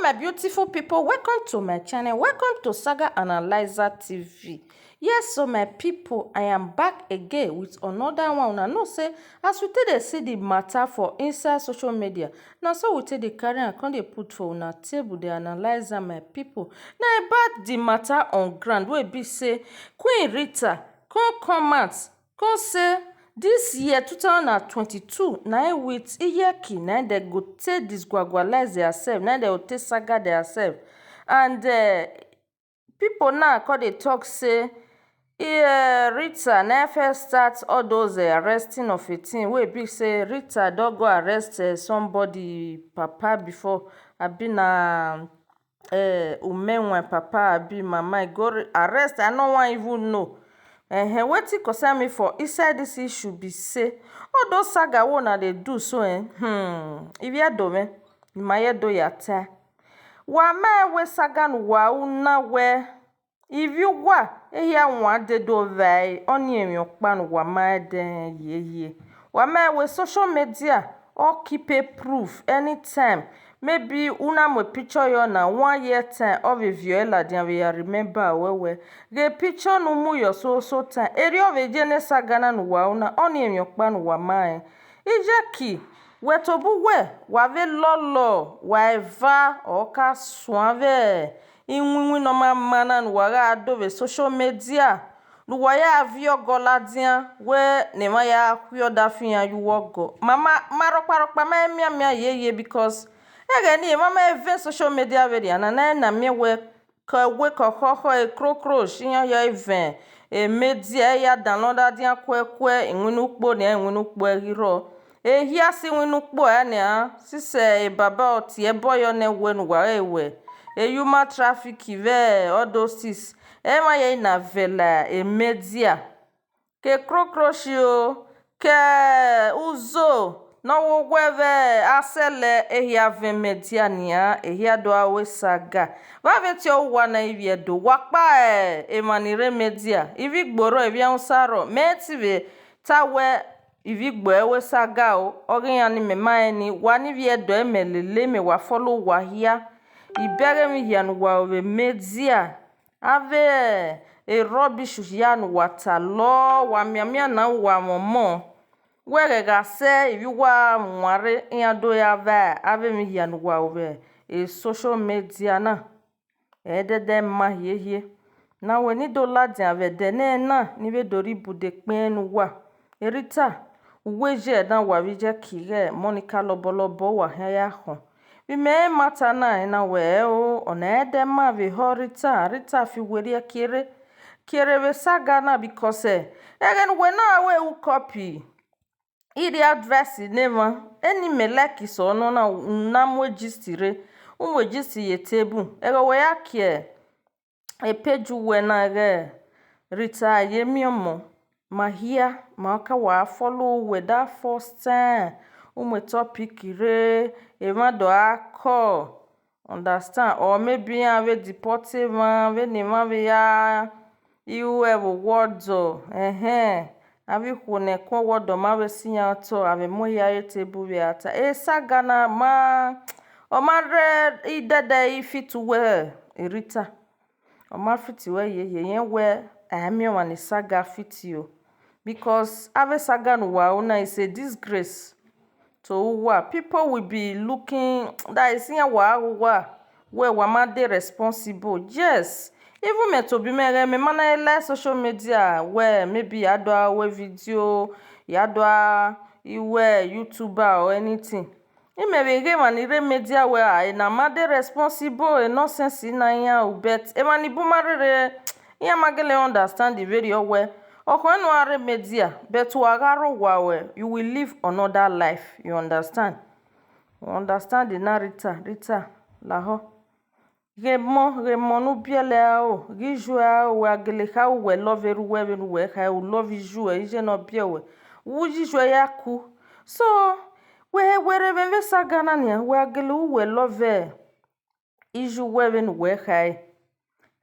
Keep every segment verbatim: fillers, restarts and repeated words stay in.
My beautiful people, welcome to my channel, welcome to Saga Analyzer T V. Yes, so my people, I am back again with another one. Una know say as we take dey see the matter for inside social media, na so we take dey carry am come dey put for una table, dey analyze am, my people. Na about the matter on ground wey be say Queen Rita come come out come say this year two thousand and twenty-two na im with Iyeki na im dem go take disguagualize theirself, na im dem go take saga theirself. And eh, people now come dey talk say eh, Rita na im first start all those eh, arresting of a thing wey be say Rita don go arrest eh, somebody papa before, abi na eh, Umenwan papa abi mama, e go re-, arrest, I no wan even know. Ehen, wetin concern me for inside this issue be say, all those saga wey una dey do so, eh, hmm, ivbi Ẹdo mwẹ, I ma ye do ya ta. Wa ma wẹ saga ne uwa ru na wẹ, ivbi uwa ehia wan de do vba ẹre, ọnii emwi ọkpa ne uwa ma rẹn dẹ ye ye. Wa ma wẹ social media ọ keep a proof anytime. Maybe u na mu picture yọ na, one year time, ọ vbe viọ ẹre ladian vbe ya remember ruẹ wẹ, ghe picture ne u mu yọ so so time, erriọ vbe ye ne saga na ne uwa ru na, ọnii emwi ọkpa ne uwa ma rẹn. Iyeki, wẹ tobọ uwẹ, wa vbe lọlọ, wa eva, ọ ka suan vbe iwinwin ne ọ ma ma na ne uwa gha do vbe social media, ne uwa ya viọ ọgọ ladian, wẹ ne emwa ya khiọ ọdafẹn iran ye uwu ọgọ. Ma, ma, ma rhọkpa rhọkpa ma i mianmian yeye, because ẹghẹ ne emwa ma vbe social media vberriọ na, na na miẹn wẹ ke wẹ ke ọkhọkhọ, ekrokrosh, iran ya vẹ media, ya download ladian kuẹkuẹ, iwinna ukpo nian, iwinna ukpo ẹghi rrọọ. Ehia si iwinna ukpo ẹre nian, sisẹ baba ọ tie ẹbọ yọ nẹ wẹ ne uwa re wẹ human traffic vbe all those things, emwa ye na vẹ la media. Ke ekrokrosh o, ke uzo ne ọ wo wẹ vbe a sẹlẹ ehia vẹ media nian, ehia do a ru saga. Vbe a vbe tie uwa na ivbi Ẹdo, wa kpa emwa ni rre media, ivbi Igbo rrọọ, ivbi Hausa rrọọ, mẹ te vbe ta wẹ ivbi Igbo ẹ ru saga o, ọ ghi iran ni mẹ ma rẹn ni, wa ni ivbi Ẹdo, mẹ lele, mẹ wa follow uwa hia. I bẹghe emwi hia ne uwa ru vbe media. Avbe rubbish hia ne uwa ta lọ, wa mianmian na uwa mwẹ ọmọ. Wẹ ghẹ gha sẹ ivbi uwa wanrre, iran do ya vba avbe emwi hia ne uwa ru vbe social media na. Ẹdẹdẹ ma hiehie. Na wẹ ne I do ladian vbe ẹdẹ nẹ na, ne I vbe do rhie ibude kpẹn ne uwa. Rita, uwẹ ye na wa vbe Iyeki ighẹ Monica lọbọlọbọ wa khian ya khọn. Vbe imẹ i ma ta na, I na wẹ ẹo, ọna ẹdẹ ma vbe họ Rita, Rita fi werriẹ kierre, kierre vbe saga na, because ẹghẹ ne uwẹ na wẹ u copy irri advice ne emwa, eni mẹ like sẹ nọ na, u na mu gist rre, u mu gist ye table, ẹghẹ wẹ ya kie page uwẹ na ighẹ Rita Ayemiọnmọ, ma hia, ma ka wa follow uwẹ that first time, u mu topic rre, emwa do a call, understand, or maybe iran vbe deport emwa, vbene emwa vbe ya ru ẹvbo owa ọdọ, ẹhẹn, avbe ikhuo ne ẹkun owa ọdọ ma vbe si iran otọ, a vbe mu ehia ye table vbe a ta. E saga na ma, ọ ma rre idẹdẹ i fit uwẹ, Rita. Ọ ma fit uwẹ yeye, irẹn wẹ a i miẹn ọmwa ne saga fit o. Because avbe saga ne uwa ru na is a disgrace to uwa. People will be looking, that is, iran wa gha uwa wẹ wa ma dey responsible. Yes, even mẹ tobọ imẹ, ẹghẹ mẹ ma na like social media, wẹ maybe ya do a ru video, ya do a ru YouTuber or anything. Imẹ vbe ghe emwa ni rre media wẹ a, ena ma dey responsible, e nonsense na iran o, but emwa ni bun ma rere, iran ma gele understand vberriọ wẹ, ọ khọn ne uwa rre media, but wa gha rre owa wẹ, you will live another life, you understand? You understand na, Rita, Rita, lahọ. Ghe emọ, ghe emọ ne u biẹlẹ aro, ghe iyuẹ aro, wẹ a gele kha uwẹ love erha uwẹ vbene uwẹ kha, u love iyuẹ, iye ne ọ biẹ wẹ, u yi iyuẹ ya ku. So, wẹ he werriẹ vbe saga na nian, wẹ a gele uwẹ love iyuẹ vbene uwẹ kha.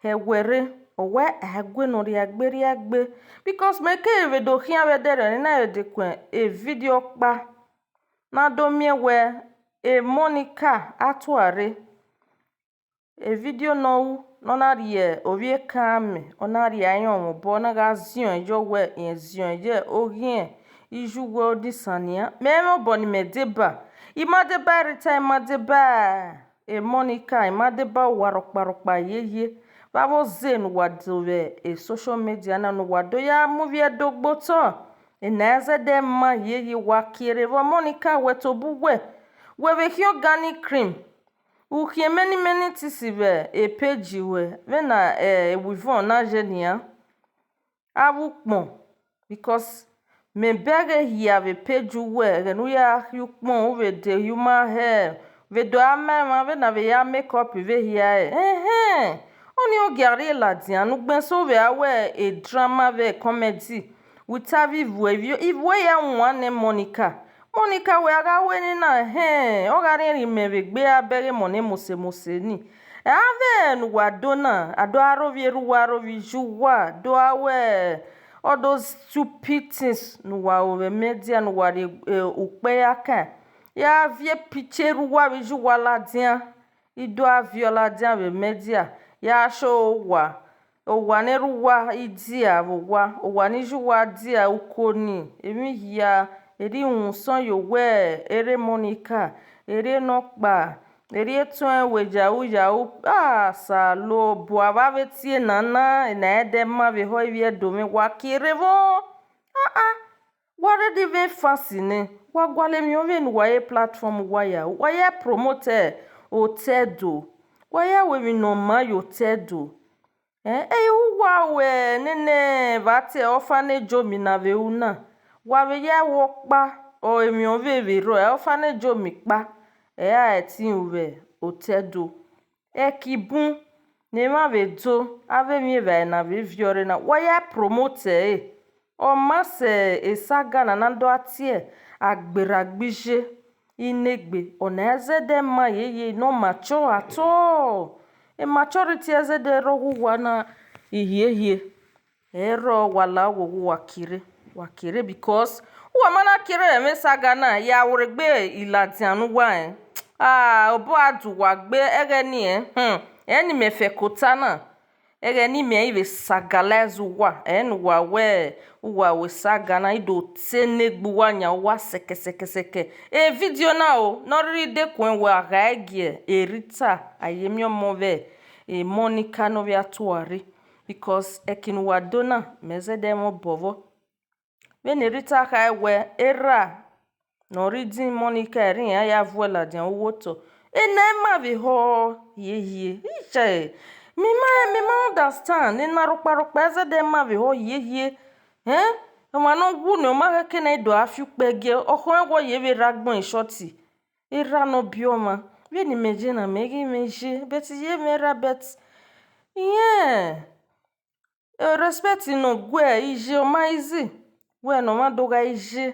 He werriẹ, ọ wẹ a gue ne ọ rhia gbe rhia gbe, because mẹ keghi vbe do khian vbe ẹdẹrriọ ne I na vbe de ku video ọkpa. Na do miẹn wẹ, e Monica Atuare, Vidio ne ọ ru ne ọ na rhie ovbi ekan amẹ, ọ na rhie ayọn mwẹ obọ, ọ na gha ziọn yọ wẹ rẹn ziọn ye oghiẹn iye uwu odisan nian. Mẹ mwẹ obọ ne imẹ deba, I ma deba Rita, I ma deba Monica, I ma deba owa rhọkpa rhọkpa yeye. Vbe avbe oze ne uwa do vbe social media na ne uwa do ya mu ivbi Ẹdo gbe otọ, ena zẹdẹ ma yeye. Wa kie rre vbe Monica, wẹ tobọ uwẹ, wẹ vbe khian organic cream, u khian many many things vbe page ruẹ, vbene ewivọn na ye nian. Avbe ukpọn, because mẹ bẹghe hia vbe page uwẹ, ẹghẹ ne u ya khian ukpọn, u vbe de human hair, vbe do a ma emwa vbene a vbe ya make up vbe hia ẹre. Ẹhẹn, ọnii ọ gia rrie ladian ne ugbẹn so vbe a wẹ drama vbe comedy, wẹ te avbe ivuẹ, ivuẹ ya wan nẹ Monica. Monica wẹ a gha ru eni na, ẹhẹn, ọ gha rhiẹnrhiẹn imẹ vbe egbe a bẹghe emọ ne mose mose ni. Avbe ne uwa do na, a do a rhovbiẹ erha uwa, rhovbiẹ iye uwa, do a wẹ all those stupid things ne uwa ru vbe media, ne uwa rhie ukpẹ ya kan, ya viọ picture erha uwa vbe iye uwa ladian. I do a viọ ladian vbe media, ya show owa, owa ne erha uwa idia vbe owa, owa ne iye uwa dia uko ni, emwi hia, erha iwinna usọn ye owẹ, erha Monica, erha nọkpa, erha etuẹn wẹ yau yau. Osanobua, vbe avbe tie na na, ena ẹdẹ ma vbe họ ivbi Ẹdo mwẹ, wa kie rre vbọ. Ah ah, wa rre de mwẹ fancy nẹ, wa gualọ emwi ọvbehe ne uwa ye platform uwa ya ru, wa ya promote otọ Ẹdo, wa ya ru emwi ne ọ maa ye otọ Ẹdo. Ẹn, ẹ i ru uwa wẹ nene vbe a tie orphanage home na vbe ru na, wa vbe ya ẹvbo ọkpa, ọ emwi ọvbehe vbe rrọọ, orphanage home kpa, ẹ i ra ẹtin ru vbe otọ Ẹdo. Ẹki bun ne emwa vbe do, avbe emwi evbare na vbe viọ rre na, wa ya promote ẹre. Ọ ma sẹ saga na na do a tie agberra gbe iye, inegbe, ọna zẹdẹ ma yeye ne ọ mature at all. Maturity zẹdẹ rrọọ ghe uwa na hiehie. Ẹrọ wa la oghogho, wa kere, wa kere, because uwa ma na kere ẹmwẹ saga na ya werriegbe ladian ne uwa rẹn, a, obọ a du uwa gbe ẹghẹ ni, ẹn, ẹ ni mẹ fẹko ta na, ẹghẹ ne imẹ i vbe sagalize uwa, ẹ ne uwa wẹ uwa ru saga na, I do te ne egbe uwa yan uwa sẹkẹ sẹkẹ sẹkẹ. Vidio na o, ne ọ rhirhi dekun wẹ a gha gie Rita Ayemiọnmọ vbe Monica ne ọ vbe a tua rre, because ẹki ne uwa do na, mẹ zẹdẹ mwẹ obọ vbọ. Vbene Rita khare wẹ erha ne ọ rhie idin Monica ẹre iran ya vuẹ ladian vbe uwu otọ, ena ma vbe họ hiehie. Iye, mẹ ma, mẹ ma understand, ena rhọkpa rhọkpa zẹdẹ ma vbe họ hiehie. Ẹn, ọmwa ne ọ wu ne ọ ma khẹke ne I do a fi ukpẹ gie, ọ khọe wẹ ọ ye vbe erha agbọn shorty. Erha ne ọ biẹ ọmwa, vbene imẹ ye na, mẹ ghi mwẹ iye, but iye mwẹ erha, but irẹn respect ne ọ gu iye ọ ma easy, wẹ ne ọmwa do gha iye,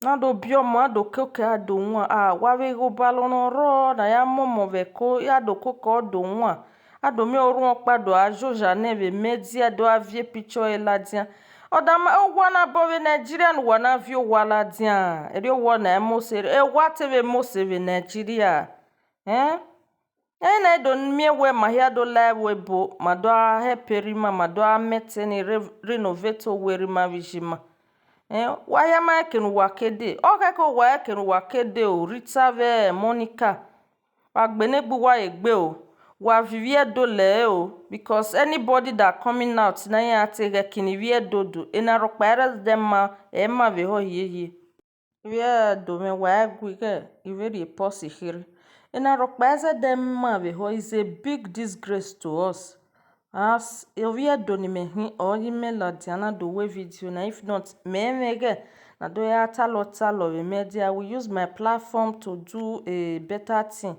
na do biẹ ọmọ, a do koko a do wan, a, wa vbe ghe obalọ ne ọ rrọọ ne a ya mu ọmọ vbe ẹko, a do koko ọ do wan, a do miẹn orhuọn ọkpa do a zozha nẹ vbe media, do a viọ picture ẹre ladian. Ọ da ma, owa na bọ vbe Nigeria ne uwa na viọ owa ladian, erriọ owa na mose, owa te vbe mose vbe Nigeria, ẹn? Ẹna do miẹn wẹ ma hia do la ẹvbo ebo, ma do a help erha ima, ma do a mẹ ẹtẹn ni re, renovate owa erha ima vbe iye ima. Ẹn, wa hia ma eke ne uwa ke dee, ọ khẹke owa eke ne uwa ke dee o, Rita vbe Monica. Wa gbe ne egbe uwa ye egbe o, wa viọ ivbi Ẹdo lẹre o, because anybody that coming out na, iran te ghẹ eke ne ivbi Ẹdo do, ena rhọkpa ẹrẹ zẹdẹ ma, ẹ ma vbe họ hiehie. Ivbi Ẹdo mwẹ, wa gu ighẹ I vbe rhie pulse kherhe. Ena rhọkpa zẹdẹ ma vbe họ, is a big disgrace to us. As ovbi Ẹdo ne imẹ khin, ọ ye imẹ ladian na do wẹ video na, if not, mẹ mwẹ ighẹ na do ya talọ talọ vbe media. I will use my platform to do a better thing,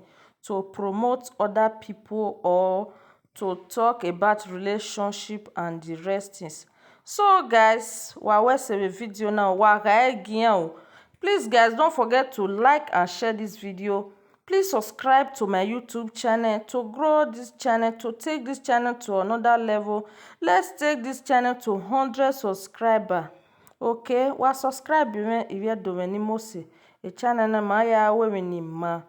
to promote other people or to talk about relationship and the rest things. So guys, wa wẹ sẹ vbe video na, wa gha ẹre gie iran o. Please guys, don't forget to like and share this video. Please subscribe to my YouTube channel to grow this channel, to take this channel to another level. Let's take this channel to hundred subscriber. Okay, wa subscribe mwẹ, ivbi Ẹdo mwẹ ni mose. E channel na ma ya ru emwi ni ma.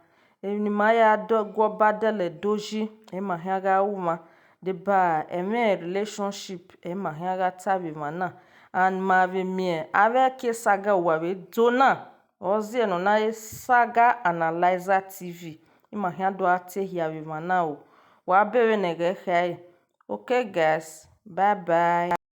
Emwi ne ima ya do guọba dẹlẹ do yi, ẹ ma khian gha ru mwa. Deba ẹmwẹ relationship, ẹ ma khian gha ta vbe emwa na. And ma vbe miẹn avbe ẹki saga uwa vbe do na, ọ ziẹ ne ọ na re Saga Analyzer T V, ima khian do gha te hia vbe emwa na o. Wa be vbene ẹghẹ khae. Okay, guys, bye bye.